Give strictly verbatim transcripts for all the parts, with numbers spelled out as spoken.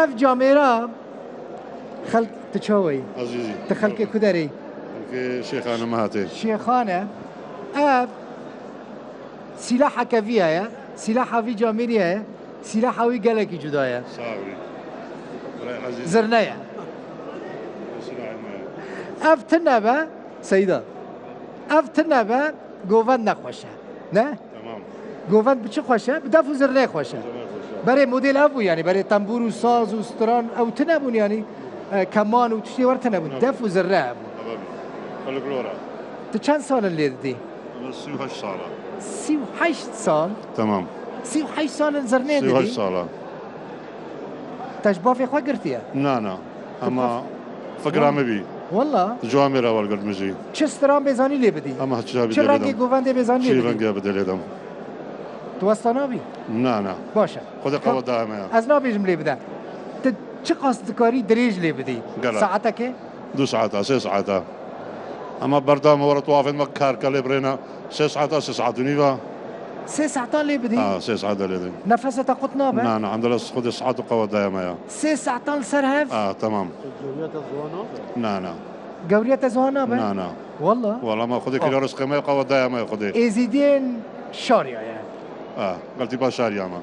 Ev camêra xelk tu çawa yî? Ezîzî. Tu xelkê ku derê yî? Xelkê Şêxane me hatê. Şêxane. Ev sîlaheke vî heye. Sîlaha vî camêrî heye. Sîlaha wî gelekî cuda ye. Sağ ol. Birayê ezîz. Zirne ye. Sîlahê me ye. Ev tune be, Seyda. Ev tune be, govend ne xweş e. Ne? Tamam. Govend bi çi xweş e? Bi def û zirnê xweş e. Zirnê xweş e. Berê model ev bû, yanî berê tembûr û saz û stran ew tune bûn, yanî, e, keman û tiştê wer tune bûn. Yok. Def û zirne hebû. Tamam. Folklora. Tu çend sal in lê didî? Ama sî û heşt sal e. Sî û heşt sal? Tamam. Sî û heşt sal in zirnê didî? Sî û heşt sal e. Te ji bavê xwe girtiye? Na, na. Ama fikra min bî. Walla? Ji wan mêra wergirt min jî. Çi stran bêzanî lê bidî? Ama çi bidê lê dem. Çi rengê govendê bêzanî lê bidî? Çi rengê bidê lê dem. Tu westa nabî? Na, na. Baş e. Xwedê qewet daye me ya. Ez nabêjim lê bide. Tu çiqas dikarî dirêj lê bidî? Gelek. Saetekê? Du saeta, sê saeta. Ama berdame were tuwafên me kar ke lê birêne sê saeta, sê saet û nîv e. Sê saetan lê bidî? Ha, sê saeta lê dî. Nefesa te qut nabe? Na, na, endela Xwedê saet û qewet daye me ya. Sê saetan li ser hev? Ha, tamam. Gewriya te ziwan nabe? Na, na. Gewriya te ziwan nabe? Na, na. Walla? Walla me Xwedê kiriya rizqê me ya, qewet daye me ya Xwedê. Êzîdiyên Şariya ye. Ha, gel tîpa Şariya me.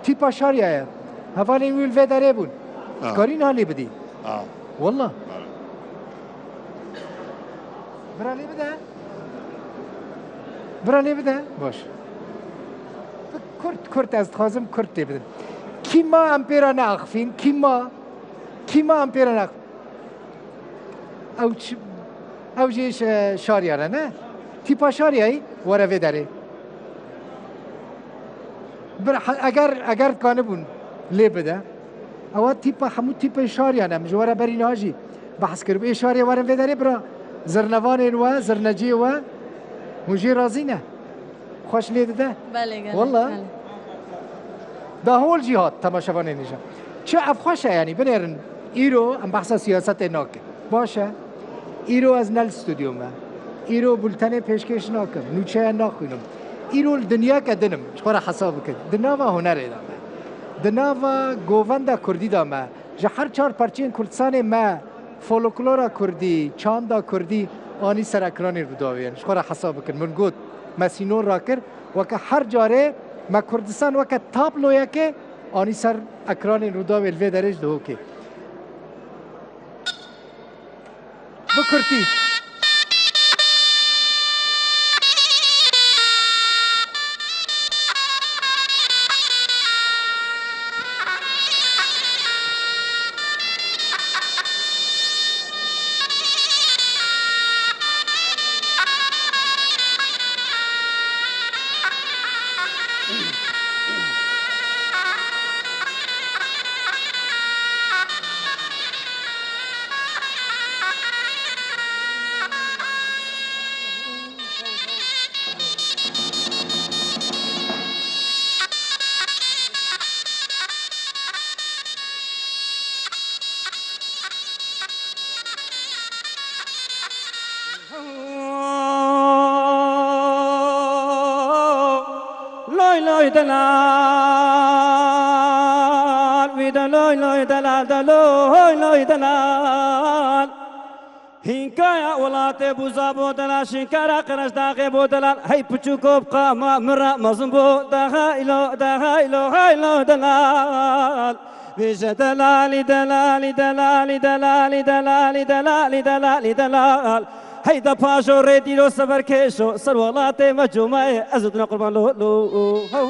Tîpa Şariya ye. Hevalên wî li vê derê bûn. Ha. Dikarî niha lê bidî? Ha. Walla. Bale. Bira lê bide. Bira lê bide. Baş. Kurt, kurt ez dixwazim kurt lê bidim. Kî ma em pê re neaxifîn? Kî ma? Kî ma em pê re neaxifîn? Ew çi, ew jî şe-, Şariya re ne? Tîpa Şariyayî were vê derê. Bir, he-, eger, eger dikanibûn lê bide. Ewa tîpa, hemû tîpên Şariya ne. Min ji we re berî niha jî behs kiribû. Ê Şariyê werin vê derê bira. Zirnevanên we, zirneciyê we. Hûn jê razî ne. Xweş lê dide? Belê, gelek, Walla? Belê. Da hol jî hat temaşevanên nîjan. Çi ev xweş e, yanî binêrin, îro em behsa siyasetê nakin. Baş e. Îro ez ne li stûdyo me. Îro bultenê pêşkêş nakim. Nûçeya naxwînim. Îro li dinyayeke din im. Ji xwe re hesab bikin. Di nava hunerê de me. Di nava govenda kurdî de me. Ji her çar parçeyên Kurdistanê me folklora kurdî, çanda kurdî anî ser ekranên Rûdawê yên. Ji xwe re hesab bikin. Min got, me sînor rakir, weke her carê me Kurdistan weke tabloyeke anî ser ekranên Rûdawê li vê derê ji Dihokê. Bi kurtî. Loy loy delal, wî de loy loy delal, de loy loy delal. Hînkaya welatê bûza bo delal, şînkara Qereşdaxê bo delal. Hey piçûko bi qama min re mezin bo, de haylo, de haylo, haylo delal. Vêje delalî, delalî, delalî, delalî, delalî, delalî, delalî, delal. Hey de pajo rê dîro severkêşo, ser welatê me cumayê, ez û dina qurban lo, lo, ho.